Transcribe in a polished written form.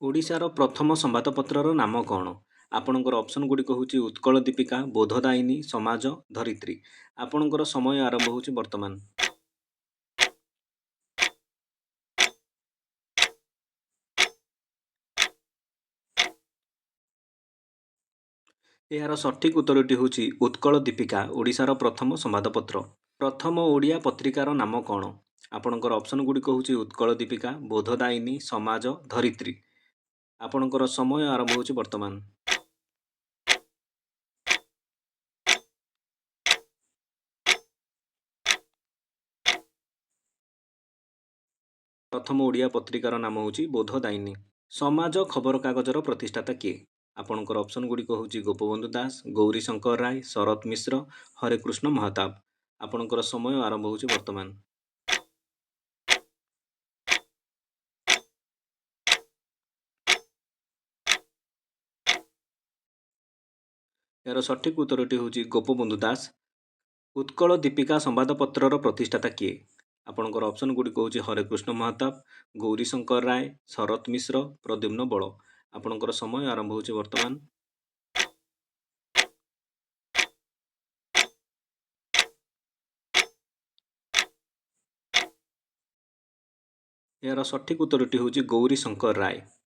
ଓଡ଼ିଶାର ପ୍ରଥମ ସମ୍ବାଦପତ୍ରର ନାମ କ'ଣ? ଆପଣଙ୍କର ଅପସନ୍ ଗୁଡ଼ିକ ହେଉଛି ଉତ୍କଳ ଦୀପିକା, ବୋଧଦାୟିନୀ, ସମାଜ, ଧରିତ୍ରୀ। ଆପଣଙ୍କର ସମୟ ଆରମ୍ଭ ହେଉଛି ବର୍ତ୍ତମାନ। ଏହାର ସଠିକ୍ ଉତ୍ତରଟି ହେଉଛି ଉତ୍କଳ ଦୀପିକା ଓଡ଼ିଶାର ପ୍ରଥମ ସମ୍ବାଦପତ୍ର। ପ୍ରଥମ ଓଡ଼ିଆ ପତ୍ରିକାର ନାମ କ'ଣ? ଆପଣଙ୍କର ଅପସନ୍ ଗୁଡ଼ିକ ହେଉଛି ଉତ୍କଳ ଦୀପିକା, ବୋଧଦାୟିନୀ, ସମାଜ, ଧରିତ୍ରୀ। ଆପଣଙ୍କର ସମୟ ଆରମ୍ଭ ହେଉଛି ବର୍ତ୍ତମାନ। ପ୍ରଥମ ଓଡ଼ିଆ ପତ୍ରିକାର ନାମ ହେଉଛି ବୋଧଦାୟିନୀ। ସମାଜ ଖବରକାଗଜର ପ୍ରତିଷ୍ଠାତା କିଏ? ଆପଣଙ୍କର ଅପସନ୍ ଗୁଡ଼ିକ ହେଉଛି ଗୋପବନ୍ଧୁ ଦାସ, ଗୌରୀଶଙ୍କର ରାୟ, ଶରତ ମିଶ୍ର, ହରେକୃଷ୍ଣ ମହତାବ। ଆପଣଙ୍କର ସମୟ ଆରମ୍ଭ ହେଉଛି ବର୍ତ୍ତମାନ। ଏହାର ସଠିକ୍ ଉତ୍ତରଟି ହେଉଛି ଗୋପବନ୍ଧୁ ଦାସ। ଉତ୍କଳ ଦୀପିକା ସମ୍ବାଦପତ୍ରର ପ୍ରତିଷ୍ଠାତା କିଏ? ଆପଣଙ୍କର ଅପସନ୍ ଗୁଡ଼ିକ ହେଉଛି ହରେକୃଷ୍ଣ ମହତାବ, ଗୌରୀଶଙ୍କର ରାୟ, ଶରତ ମିଶ୍ର, ପ୍ରଦ୍ୟୁମ୍ନ ବଳ। ଆପଣଙ୍କର ସମୟ ଆରମ୍ଭ ହେଉଛି ବର୍ତ୍ତମାନ। ଏହାର ସଠିକ୍ ଉତ୍ତରଟି ହେଉଛି ଗୌରୀଶଙ୍କର ରାୟ।